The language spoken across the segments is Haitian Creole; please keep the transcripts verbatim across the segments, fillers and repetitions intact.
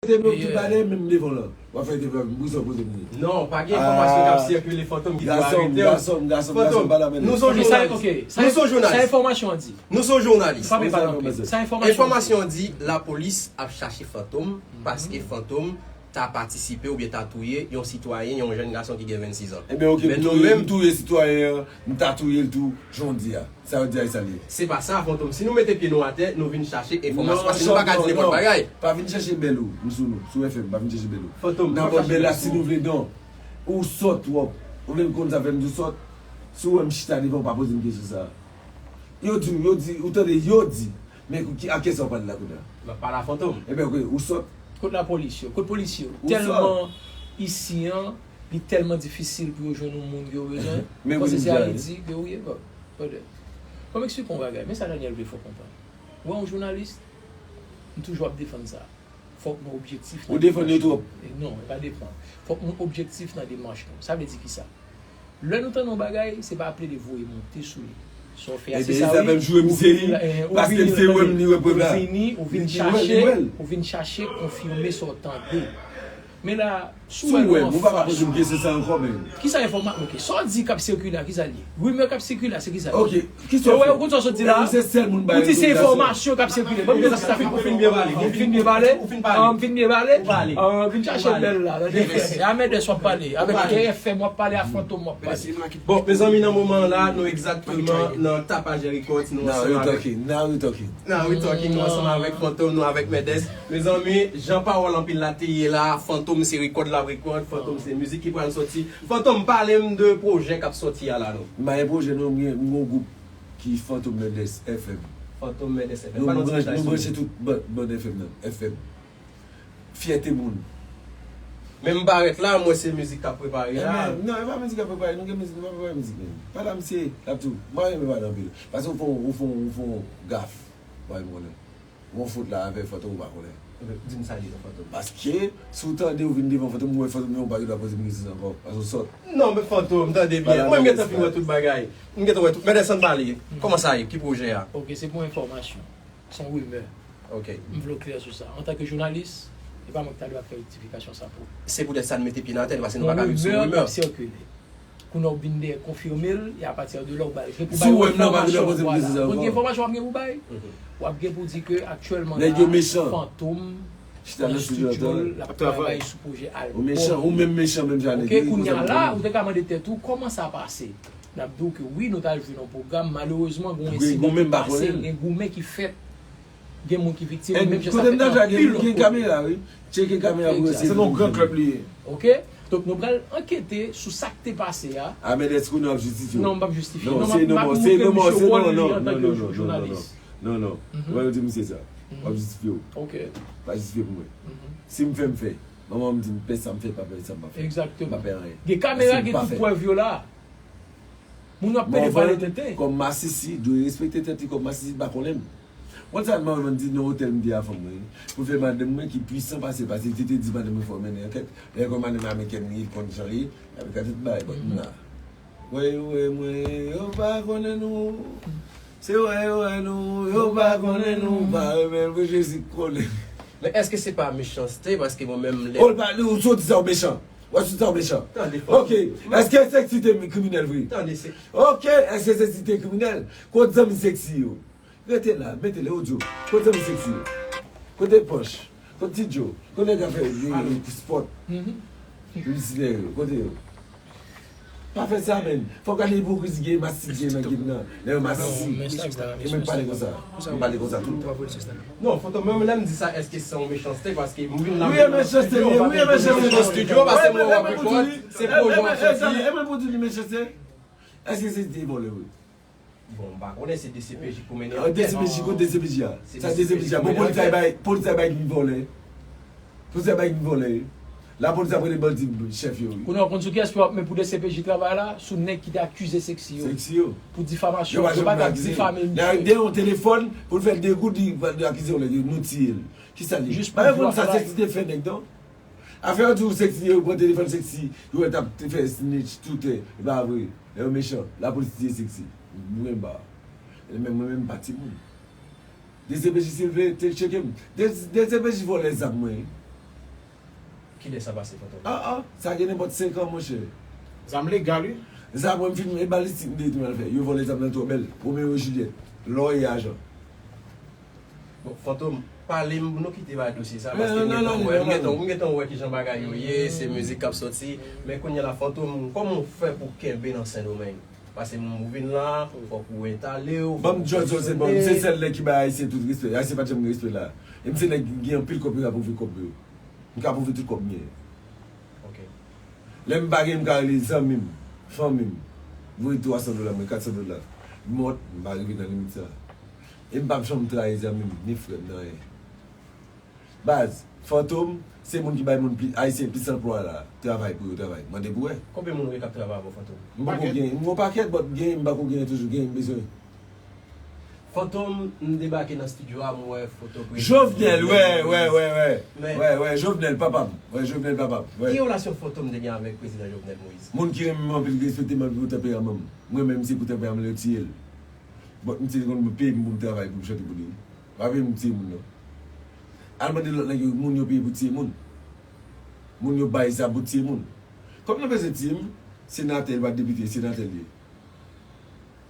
Te menm ki pale menm devan lan. W ap fè te fè m bri sa w poze m ye. Non, pa gen enfòmasyon k ap sikile Fantom ki di w arete w. Gason m, gason m, gason m, gason m, pa la mennen. Nou se jounalis. Nou se jounalis. Nou se jounalis. Enfòmasyon di lapolis ap chache Fantom paske Fantom ta patisipe oubyen ta touye yon sitwayen, yon jèn gason ki gen vennsis an. Ebyen oke, m touye sitwayen an, m ta touye l tou, jan w di a. Sa yo di a, e sa l ye. Se pa sa, Fantom. Si nou mete pye nou atè, nou vin chache enfòmasyon, paske nou pa ka di nenpòt bagay. Pa vin chache bèl ou, m sou nou, sou F M, pa vin chache bèl ou. Fantom, n ap bèl la si nou vle, non. Ou sòt twòp. Ou vle konn sa fè m di w sòt? Si w wè m chita devan w, pa poze m kesyon sa. Yo di w, yo di, ou tande, yo di. Men ki, a kiyès w ap pale la kounye a? M ap pale a Fantom. Ebyen, oke, ou sòt. Kot lapolis yo? Kot polis yo? Tèlman isi an, li tèlman difisil pou yo jwenn yon moun ke yo bezwen. Panse se Ayiti ke ou ye, bro. Brother. Ban m eksplike w yon bagay. Men sa Daniel vle fè w konprann. Ou wè yon jounalis, m toujou ap defann sa. Fòk nou objektif nan demach nou. Ou defann yo twòp. E non, e pa defann. Fòk nou objektif nan demach nou. Sa vle di kisa? Lè nou tande yon bagay, se pa plede voye monte sou li. Sa w fè a, se sa wi. Ebyen, sa menm joure m sezi, paske m se wè m li wè prèv la. Ou vin chache, ou vin chache konfime sa w tande. Men la, si w wè yon fanm. Si w wè m, ou pa ka poze m kesyon sa ankò, men. Kisa enfòma-, oke, sa w di k ap sikile a, kisa l ye? Rimè k ap sikile a, se kisa l ye? Oke, kisa w fè? Ou wè, ou konn sa w sot di la? Ou se sèl moun ba enfòmasyon. Ou di se enfòmasyon k ap sikile. Ban m di sa, sa fè. Ou fin byen pale. Ou fin byen pale. Ou fin pale. Ou fin byen pale. Ou pale. Vin chache bèl la. Amèdès w ap pale. Avèk K F M w ap pale, a Fantom w ap pale. Bon, mezanmi, nan moman an la, nou egzakteman nan Tapajè Records, nou ansanm avèk Now we talking, now we talking, nou ansanm avèk Fantom, nou avèk Mèdès. Mezanmi, jan pawòl anpil la te ye la, Fantom se rekòd l ap rekòd, Fantom se mizik ki pral sòti. Fantom, pale m de pwojè k ap sòti a la non. M pa gen pwojè non, m gen, m gen yon gwoup ki Fantom Mèdès F M. Fantom Mèdès F M. Nou branche tout bann, bann F M nan, F M. Fyète moun. Men m parèt la, m wè se mizik k ap prepare la. Ebyen, non, e pa mizik k ap prepare, nou gen mizik, nou pa prepare mizik menm. Pale a misye, l ap di w. Mwen renmen pale anpil. Paske ou fè, ou fè, ou fè yon gaf. Mwen renmen konnen. Yon fot la avèk Fantom ou pa konnen. Di m sa li nan Fantom. Paske, si w tande ou vin devan Fantom, ou wè Fantom, ou pa gen dwa poze m kesyon sa ankò. Paske w sòt. Non, men Fantom, tande byen. Mwen, m gentan fin wè tout bagay. M gentan wè tout. Mèdès, ann pale. Kòman sa ye? Ki pwojè a? Oke, se pou enfòmasyon. Se yon rimè. Ok. M vle w klè sou sa. Antanke jounalis, e pa mwen ki ta dwe ap fè rektifikasyon sa pou ou. Se poutèt sa n mete pye n atè, paske nou pa ka viv sou rimè. Yon rimè k ap sikile. Kounye a w vin dèyè konfime l, e apati de la w ba l. Si w wè m nan, w pa gen dwa poze m kesyon sa ankò. Ou gen enfòmasyon w ap gen pou bay? W ap gen pou di ke aktyèlman la, Fantom nan estidyo l, l ap travay sou pwojè albòm. Ou mechan, ou menm mechan menm jan. Ok, kounye a la, ou te ka mande tèt ou, kòman sa pase? N ap di w ke wi, nou t al jwe nan yon pwogram, malerezman, gen yon ensidan ki pase, gen goumen ki fèt, gen moun ki viktim, menm jan sa fèt nan anpil lòt kote. Gen kamera, wi. Tcheke kamera pou yo. Se yon gran klèb li ye. Ok? Donk, nou pral ankete sou sa k te pase a. A, men èske nou ap jistifye w? Non, m p ap jistifye. Non, m ap, m ap montre misye wòl li antanke jounalis. Non, non. Ou pa di misye sa. W ap jistifye w. Ok. Pa jistifye pou mwen. Si m fè, m fè. Manman m di m, fè sa m fè, pa fè sa m pa fè. Egzakteman. M pa fè anyen. Gen kamera, gen tout prèv yo la. Moun yo ap pede pale tenten. Kòm masisi, dwe respekte tèt li kòm masisi, pa konnen m. Konn sa m anvan di nan otèl m te a fanm mwen, pou fè madanm mwen ki pwisan pase, pase li te, te di madanm mwen fò mennen ankèt. Lè kòm madanm amerikèn li konn jan li, y ap gade tout bagay, but m la. Wè yo wè mwen, yo pa konnen nou. Se wè yo wè nou, yo pa konnen nou, pa renmen l, pou Jezi konnen. Men èske se pa mechanste, paske mwen menm lè. Oh, pa, ou sot di sa w mechan. Ou sot di sa w mechan. Ok, èske Sexy te kriminèl vre? Ok, èske Sexy te kriminèl? Kot zanmi Sexy yo? Rete la, mete le odyo. Kot zanmi Sexy yo? Kote Panch? Kot Ti Djo? Kote nèg afè spòt? Piblisitè yo, kote yo? Pa fè sa, menn. Fò w gade ipokrizi gen, masisi gen nan game nan. Lè yo masisi. Ou menm pale konsa. Ou pale konsa tout tan. Non, Fantom, menm lè m di sa, èske se yon mechanste? Paske m vin la nan estidyo, m pa vin nan estidyo, paske mwen w ap rekòd, se pwojè w ap sòti. E mwen pou di li mechanste? Èske se te vòlè vre? Bon, m pa konnen, se D C P J pou mennen ankèt. D C P J, kot D C P J a? Sa D C P J a? Bon, polis la bay, polis la bay ki vòlè. Polis la bay ki vòlè. Lapolis ap rele bandi chèf yo, wi. Kounye a, w konn sou kiyès pou y ap men pou D C P J travay la? Sou nèg ki te akize Sexy yo. Sexy yo. Pou difamasyon. Yo pa t ap difame misye. Dèyè yon telefòn, pou l fè degoud, li akize yon nèg, nou tiye l. Kisa l ye? Jis pou yo konn sa Sexy te fè nèg, non? Afè yo di w Sexy, yo pran telefòn Sexy, yo wè l t ap te fè snitch toutè. E pa vre. Lè yo mechan, lapolis tiye Sexy. Mwen ba. E menm mwen menm m pa timoun. D C P J silvouplè, te tcheke m. D C P J vòlè zam mwen. Kilè sa pase, Fantom? Ah, ah, sa gen nenpòt senk an, monchè. Zam legal, wi. Zam, mwen, m fin, e balistik m te di m al fè. Yo vòlè zam nan twò bèl. Romeo Juliet. Lò e ajan. Bon, Fantom, pale m, nou kite ba dosye sa, paske m gentan wè, m gentan, m gentan wè kijan bagay yo ye, se mizik k ap sòti. Men kounye a la, Fantom, kòman w fè pou w kenbe nan Sendomeng? Paske m, ou vin la, fòk ou entale w, fòk ou pwofesyonèl. Ban m djòl, se bon, m se sèl nèg ki bay Ayisyen tout respè. Ayisyen pa t janm gen respè la. E m se nèg ki gen anpil kòb, yo ka pwouve kòb yo. M ka pwouve tout kòb m genyen. Ok. Lè m pa gen, m ka rele zanmi m, fanmi m, voye twa san dola mwen, kat san dola. M mòt, m pa rive nan limit sa. E m p ap janm trayi zanmi m, ni frè m, nan anyen. Baz, Fantom, se moun ki bay moun pli, Ayisyen plis anplwa la. Travay pou yo travay. Mande pou wè. Konbyen moun ou gen k ap travay avè w, Fantom? M poko gen, m gon pakèt, but gen, m pako gen toujou, gen, m bezwen. Fantom, m debake nan estidyo a, m wè foto prezidan Jovenel, wè, wè, wè, wè. Men- Wè, wè, Jovenel, papa m. Wè, Jovenel, papa m. Wè. Ki relasyon Fantom te gen avèk prezidan Jovenel Moïse? Moun ki renmen m anpil, ki respekte m anpil pou tanperaman m. Mwen menm, se pou tanperaman m retire l. But m te konn peye m pou m travay pou m chante pou li. Pa peye m pou tiye moun, non. Al mande lòt nèg yo, moun yo peye pou tiye moun. Moun yo bay zam pou tiye moun. Kòm nou bezwen tiye m, senatè, li pa depite, senatè l ye.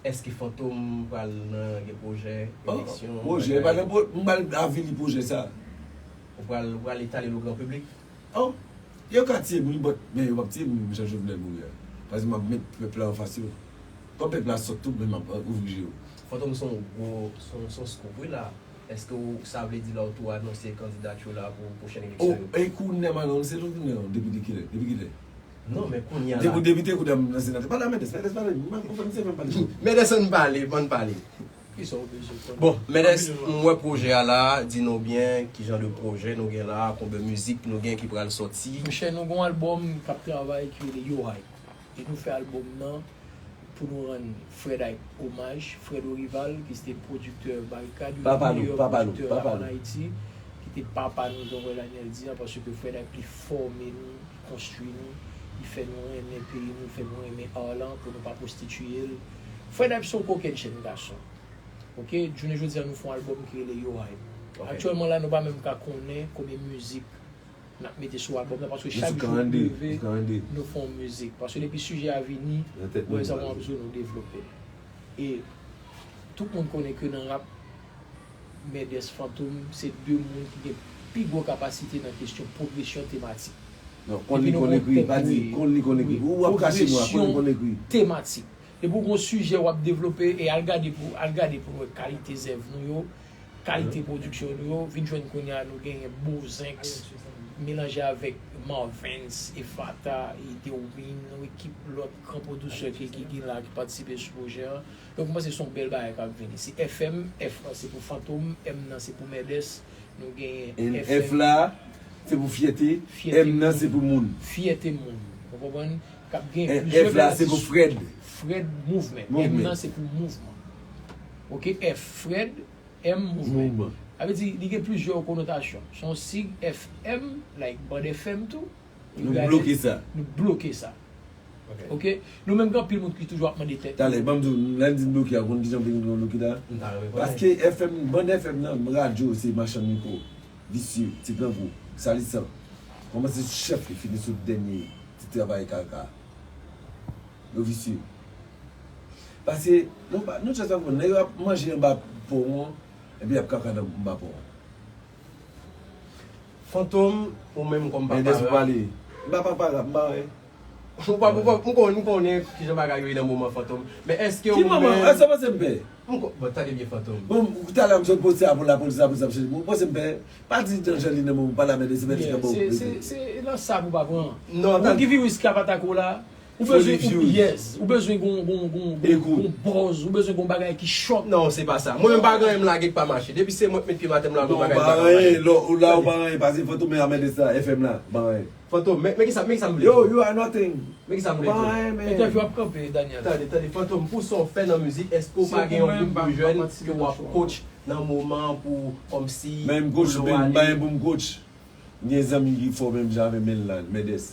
Èske Fantom pral nan gen pwojè, Oh, eleksyon, pwojè, bagay? Pa nan pwo-, m pral avili pwojè sa. Ou pral, ou pral etale l o gran piblik? Oh, yo ka tiye m, wi, but, men yo p ap tiye m jan Jovenel mouri a. Paske m ap met pèp la anfas yo. Kòm pèp la sòt tou, men m ap ouvri je yo. Fantom se yon gwo, se yon, se yon scoop, wi la. Èske w, sa vle di la w tou anonse kandidati w la pou pwochèn eleksyon yo? Oh, e kounye a m anonse l, kounye a, depi de kilè? Depi kilè? Non, men kounye a Depi la. w depite, kounye a m nan senatè. Pale a Mèdès, Mèdès pale. Mwen, mwen, mwen, mwen, mwen, Mèdès, ann pale, ann pale. Kisa w bezwen konnen? Bon, Mèdès, m wè pwojè a la, di nou byen ki jan de pwojè nou gen la, konbyen mizik nou gen ki pral sòti. Monchè, nou gon albòm k ap travay ki rele Yo Hype. E nou fè albòm nan pou nou rann Fred Hype omaj, Fred Orival, ki se te pwodiktè Barikad, youn nan meyè pwodiktè rap ann Ayiti, ki te papa nou, jan Daniel di a, paske Fred Hype li fòme nou, li konstwi nou, li fè nou renmen peyi nou, li fè nou renmen art lan, pou nou pa pwostitiye l. Fred Hype se yon kokenn chenn gason. Ok, jounen jodi a nou fè yon albòm ki rele Yo Hype. Aktyèlman la nou pa menm ka konnen konbyen mizik n ap mete sou albòm nan, paske chak jou nou leve, nou fè yon mizik. Paske depi sijè a vini, ou wè sa w ap bezwen nou devlope. E tout moun konnen ke nan rap, Mèdès, Fantom se de moun ki gen pi gwo kapasite nan kesyon pwogresyon tematik. Non, konn li konn ekri, pa di konn li konn ekri. Ou ap kache mwen, konn li konn ekri. Tematik. Depi w gon sijè w ap devlope, e al gade pou al gade pou nou wè kalite zèv nou yo, kalite pwodiksyon nou yo, vin jwenn kounye a nou genyen Bozenx melanje avèk Marvens, Efata, Edewin, yon ekip lòt gran pwodiktè ki ki gen la ki patisipe sou pwojè an. Donk mwen panse se yon bèl bagay k ap vini. Se F M, F se pou Fantom, M nan se pou Mèdès, nou genyen F M. F la, se pou fyète, M nan se pou moun. Fyète moun. Ou konprann? K ap gen plizyè F la, se pou Fred. Fred Movement. M nan se pou mouvman. Ok, F, Fred, M, Movement. Sa vle di, li gen plizyè konotasyon. Se yon sig F M, like, Band F M tou. Nou bloke sa. Nou bloke sa. Ok? Nou menm gen anpil moun ki toujou ap mande tèt. Talè, ban m di w, lè n di n bloke a, ou konn kijan m te gen pou m bloke la? Paske F M, Band F M nan, radyo, se machann mikwo, visye, ti grangou, salisan. Kòmanse sou chèf li, fini sou dènye ti travay kaka. Yo visye. Paske, nou pa, nou just pa konprann, nèg yo ap manje anba pon an, epi y ap kaka nan anba pon an. Fantom, ou menm kòm papa rap. M pa papa rap, m pa anyen. Ou pa, ou pa, m konnen, m konnen kijan bagay yo ye nan moman Fantom. Men èske ou menm... Ki moman? Èske w panse m pè? M ko-, bon, tande byen Fantom. Bon, talè m sot poste a pou lapolis, lapolis ap chèche m. Ou panse m pè? Pa di Angeline nan moman, pa la mède, se mède ki bon. Se, se, se nan sa pou pa pran. Non, moun ki viris k ap atake w la, ou bezwen, ou, yes, ou bezwen gon, gon, gon, gon, gon buzz, ou bezwen gon bagay ki chòk. Non, se pa sa. Mwen menm pa gen anyen m lage k pa mache. Depi se mwen k met pye m atè m lage yon bagay m pa ka mache. Non, ou pa anyen, la ou pa anyen, pase Fantom men a mède sa, F M la, pa anyen. Fantom, men, men kisa, men kisa m vle di? Yo, you are nothing. Men kisa m vle di? Entèvyou ap kanpe, Daniel. Tande, tande, Fantom, pou sa w fè nan mizik, èske w pa gen yon gwoup de jèn ke w ap coach nan moman pou, kòmsi, men m coach, m pa gen pou m coach. M gen zanmi ki fò menm jan avè m, Menlan, Mèdès.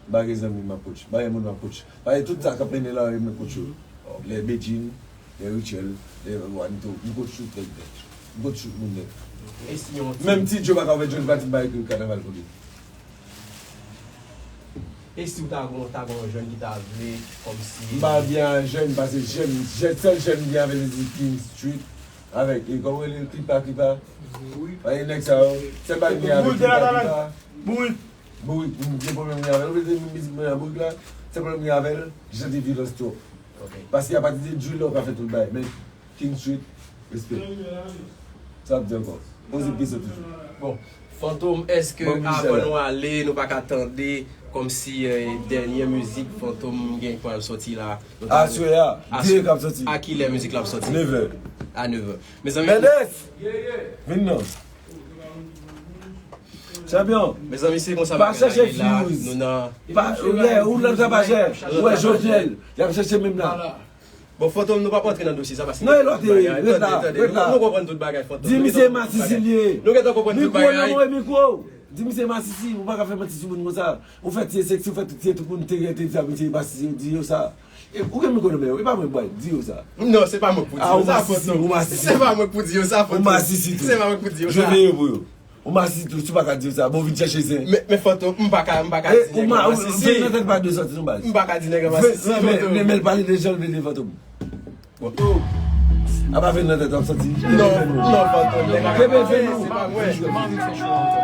M pa gen zanmi m ap coach. M pa gen moun m ap coach. Paske tout sa k ap mennen lari m, men coach yo. Lè Bedjine, lè Rutshelle, lè Juanito, m coach tout nèg nèt. M coach tout moun nèt. Menm Ti Djo pa ka fè Johnny Patin pa ekri kanaval pou li. E si w ta gon, ta gon jèn ki ta vle, kòmsi. M pa byen a jèn, paske jèn, jèn, sèl jèn m byen avè l se King Street, avèk, e kòman rele l, Klipa, Klipa? Bourik. Paske nèg sa yo, sèl bagay m gen avèk Klipa, Klipa. Bourik. Bourik, m gen pwoblèm gen avè l. Ou vle di mizik mwen a Bourik la, sèl pwoblèm m gen avè l, jan de vyolans twòp. Ok. Paske apati de drill la ou ka fè tout bagay, men King Street, respè. Sa ap di ankò. Poze kesyon toujou. Bon, Fantom, èske avan nou ale, nou pa ka tande kòmsi, eh, dènye mizik Fantom gen pral sòti la? Aswè a, dirèk ap sòti. A kilè mizik la ap sòti? Nevè. A nevè. Mezanmi, Mendes! Vin non. Chanpyon. Mezanmi, se konsa bagay la ye la. Nou nan. Pa chèche views. Pa, yeah, ou nan tapajè. Ou wè Jovenel, y ap chèche menm la. Bon, Fantom, nou p ap antre nan dosye sa, paske nou konprann tout bagay. Tande, tande, tande. Nou, nou konprann tout bagay, Fantom. Di misye masisi li ye. Nou gentan konprann tout bagay. Mikwo nan men w, mikwo. Di misye masisi, ou pa ka fè manti sou moun konsa. Ou fè ti seksi, ou fè tout, tout moun te, te di a misye masisi, ou di yo sa. E, ou gen mikwo nan men w, e pa mwen, bway, di yo sa. Non, se pa mwen k pou di yo sa, Fantom. Ou masisi, ou masisi. Se pa mwen k pou di yo sa, Fantom. Ou masisi tou. Se pa mwen k pou di yo sa. Joveye pou yo. Ou masisi tou, si w pa ka di yo sa, bon, vin chèche zen. Men, men Fantom, m pa ka, m pa ka di nèg la masisi. Vin nan tèt pa de sòti, non, baz. M pa ka di nèg la masisi, Fantom. Men, men, men l pale de jan l vle de Fantom. Bon. A pa vin nan tèt w ap sòti. Non, non, Fantom, nèg la kenbe vin nou. Se pa mwen.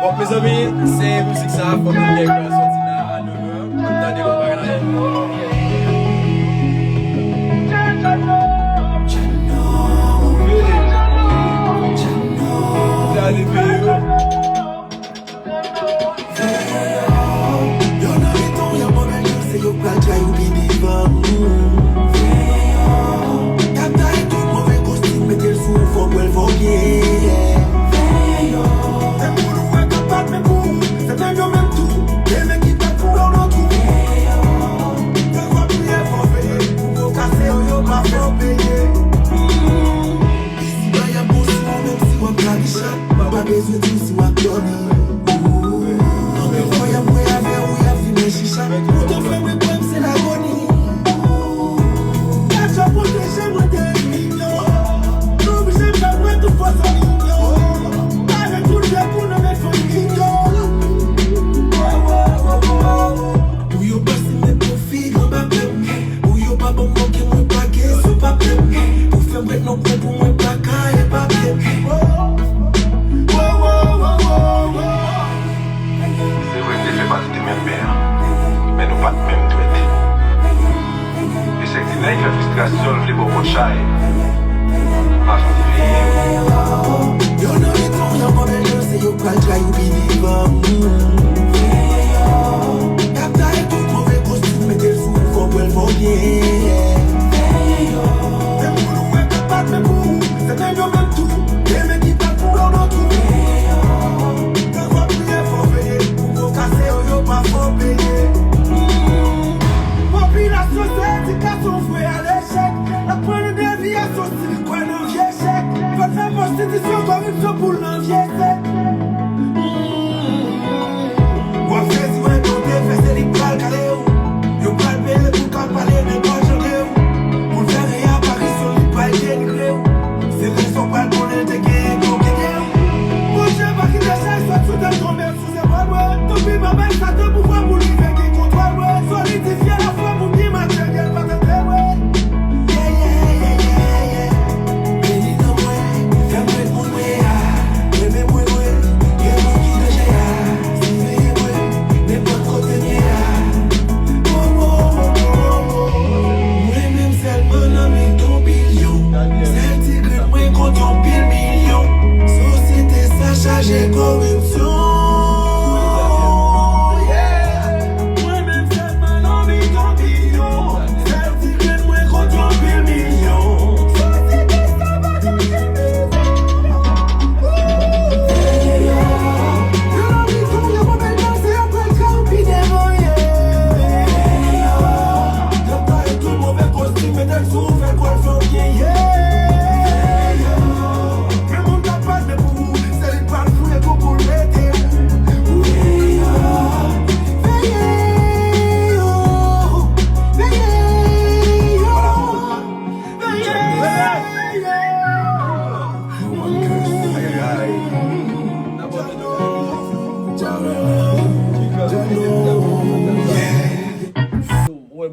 Bon, mezanmi, se mizik sa, Fantom nèg la sòti la a nevè. Tande yon bagay la. Veye. Veye. Veye. Veye. Yo nan mitan w, y ap anmède w, se yo k pral tray ou pi devan. Veye. Y ap taye tout move kostim, mete l sou ou, fò w bwè l, fò w byen. Veye. Se moun ou wè k ap bat men pou ou. Se menm yo menm tou, demen ki pèt pou yo nan twou. Yo va priye fò veye, pou yo kase yo, yo pa fè w peye. Isi ba y ap bon sou ou, menm si w ap kabicha. Mwen pa bezwen di w si w ap dòmi. Anpil fwa y ap bwè avè w, y ap fimen chicha. Poutan frè mwen kwè m se lagoni. Gad jan pwoteje mwen de enmi m yo. Nou oblije fè mwen tout fwa zanmi m yo. Kare tout de kou nan men fanmi m yo. Pou yo pa simen pwofit anba pè m. Pou yo pa ban m manke mwen pa gen sou papye m. Pou fè m ret nan kwen pou mwen pa ka epaple m. Se vre n te fè pati de menm men an, men nou pa t menm dwèt. E sèk di nèg fè fristrasyon l vle ba w kòd chay. Mason te veye yo. Yo nan mitan w, y ap anmède w, se yo k pral tray ou pi devan. Veye yo. Y ap taye tout move kostim, mete l sou ou, fò w bwè l, fò w byen. Veye yo. Se moun ou wè k ap bat men pou ou. Se menm yo menm tou, demen ki pral pou yo nan twou. Yo va priye fò veye, pou yo kase yo, yo pa fè w peye. Popilasyon se edikasyon vwe a lechèk. N ap pran nan deviyasyon si li kwè nan vye chèk. Fè l fè pwostitisyon, koripsyon pou l nan vye sèk. W ap sezi wè tonbe fè se li k pral kale w. Yo pral peye pou l ka pale men pa tande w. Pou l fè reaparisyon li pral denigre w. Se lè sa w pral konnen l te genyen pou kite w. Bondye pa kite chay sot sou tèt tonbe sou zepòl mwen. Tanpri pa bay Satan pouvwa pou l rive gen kontwòl mwen. Solidifye lafwa pou byen materyèl pa tante mwen. Yeah, yeah, yeah, yeah, yeah. Beni nan mwen, fè m ret moun mwen ye a. Renmen mwen mwen, gen moun ki danje a. Siveye mwen, nenpòt kote m ye a. Oh, oh, oh, oh, oh. Mwen menm sèlman nan mitan yon bilyon. Sèl ti grenn mwen kont yon pil milyon. Sosyete sa chaje koripsyon. Yeah. Mwen menm sèlman nan mitan yon bilyon. Sèl ti grenn mwen kont yon pil milyon. Sosyete sa pa ka kenbe.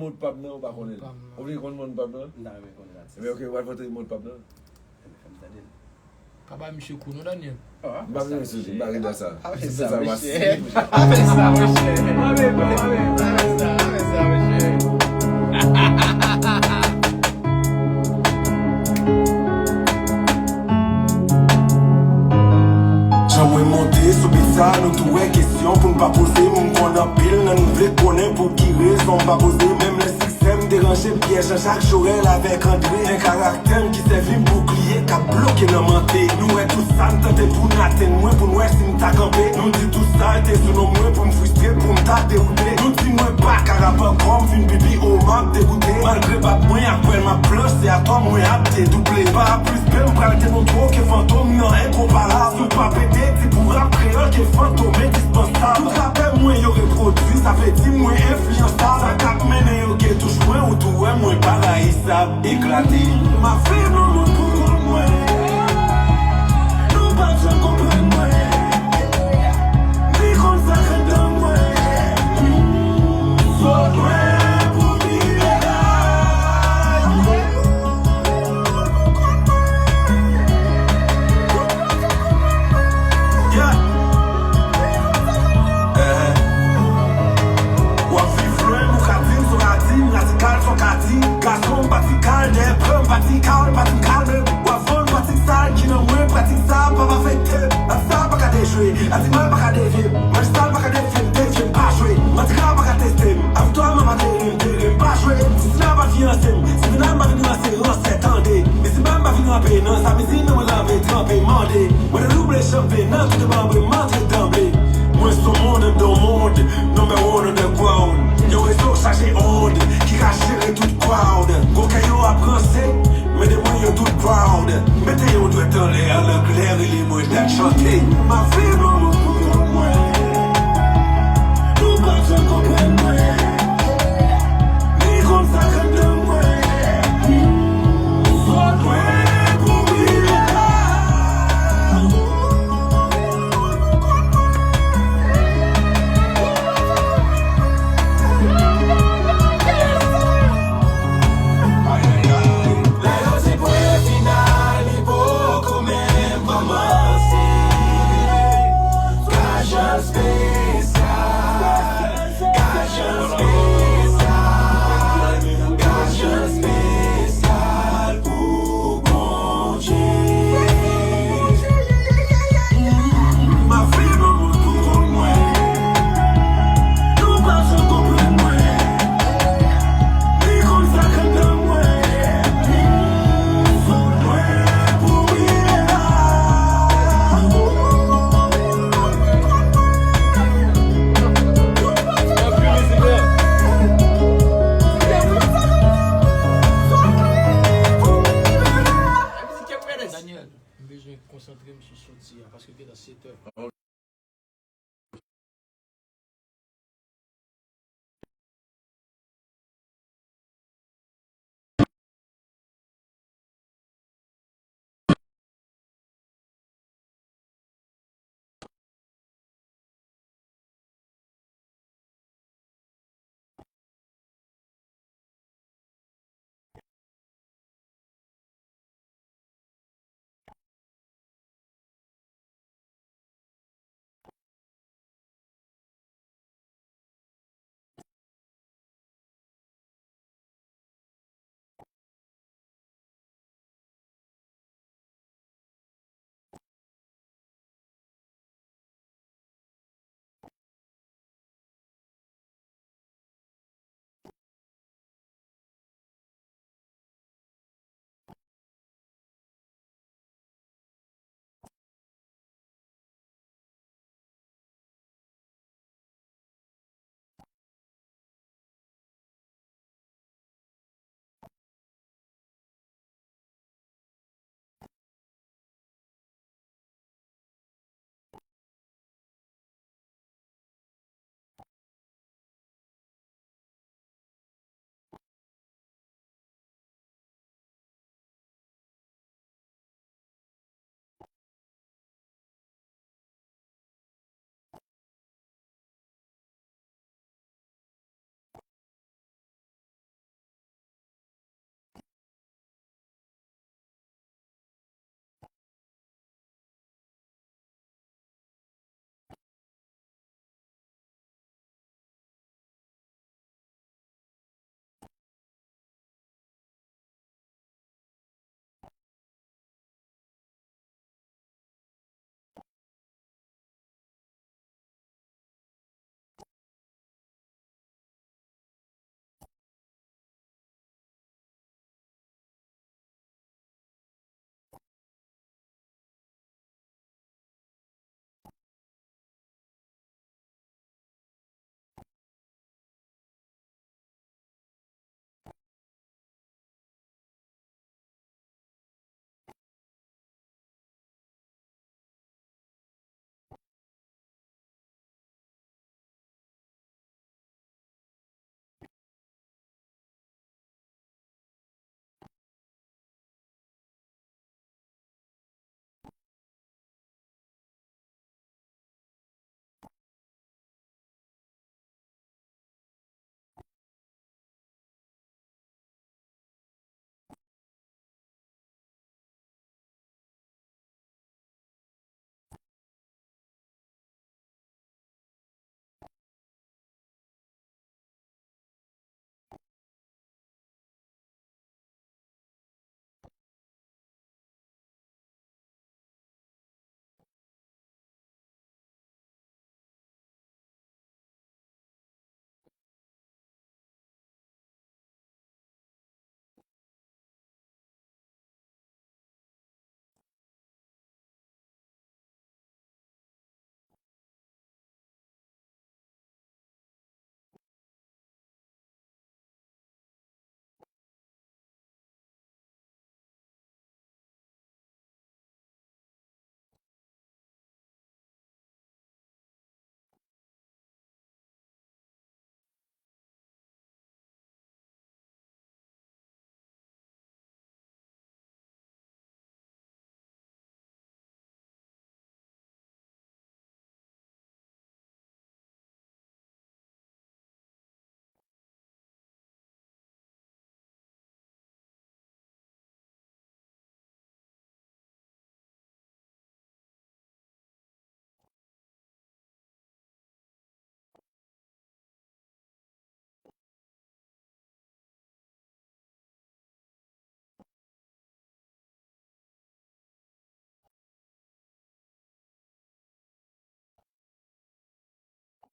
Mo de pape nan, ou pa konnen l. Ou vle konn mo de pape nan? M ta renmen konnen l. Ebyen, ok, ou al vote mo de pape nan. Fè m tande l. Pa bay misye kou non, Daniel. M pa vle sou li, m pa ret nan sa. Afè sa, monchè. Afè sa, monchè. Afè sa, afè sa, monchè. Jan mwen monte sou bit sa, nou tou wè kesyon pou n pa poze. M konn anpil nan nou vle konnen pou ki rezon m pa poze. Menm lè siksè m deranje Pyè Jan Jak Jorèl avèk Andre. Men karaktè m ki sèvi m boukliye k ap bloke nan mante. Nou wè tout sa n tante pou n atenn mwen pou n wè si m ta kanpe. Nou di tout sa te sou non mwen pou n fristre, pou n ta dewoute. Nou di mwen pa ka rap ankò, m fin pipi o m ap degoute. Malgre bab mwen ap kwè l m ap planche, se atò mwen ap dedouble. Pa plis pè m pral demontre w ke fantom nan enkonparab. Si w pa pete, di pou rap kreyòl ke fantom endispansab. Tout rapè mwen yo repwodui, sa vle di mwen enfliyansab. Sa k ap mennen yo gen touch mwen, ou tou wè mwen pa rayisab. Eklate. M ap viv nan mond pou kont mwen. Nou p ap janm konprann mwen. Ni konn sa k anndan mwen. Sot mwen pou vire la. Yeah. Eh. W ap viv lwen, ou ka di m sou radi m, radikal sou ka di. Gason m patikal, dèyè pran m patikal, patikal men w ap vann pratik sal ki nan mwen, pratik sa p ap afekte m. Ap sa pa ka dejwe, atimal pa ka devye m, manch sal pa ka devye m, devye m pa jwe. Manti ka pa ka teste m, aviktwa m ap adere m, dere m pa jwe. Si sila pa fiyanse m, si vina m pa vin ranse, ranse tande. Mesi ba m pa vin ranpe nan sa mizi nan mwen ranpe tranpe mande. Mwen te double chanpe nan tout banbre mande danble. Mwen sou mond dan mond, number one underground. Yon rezo chaje ond ki ka jere tout crowd. Gwo kè yo ap ranse, men de mwen yo tout proud. Mete yon dwèt anlè an langlè rele mwen dat chante. M ap viv nan mond pou kont mwen.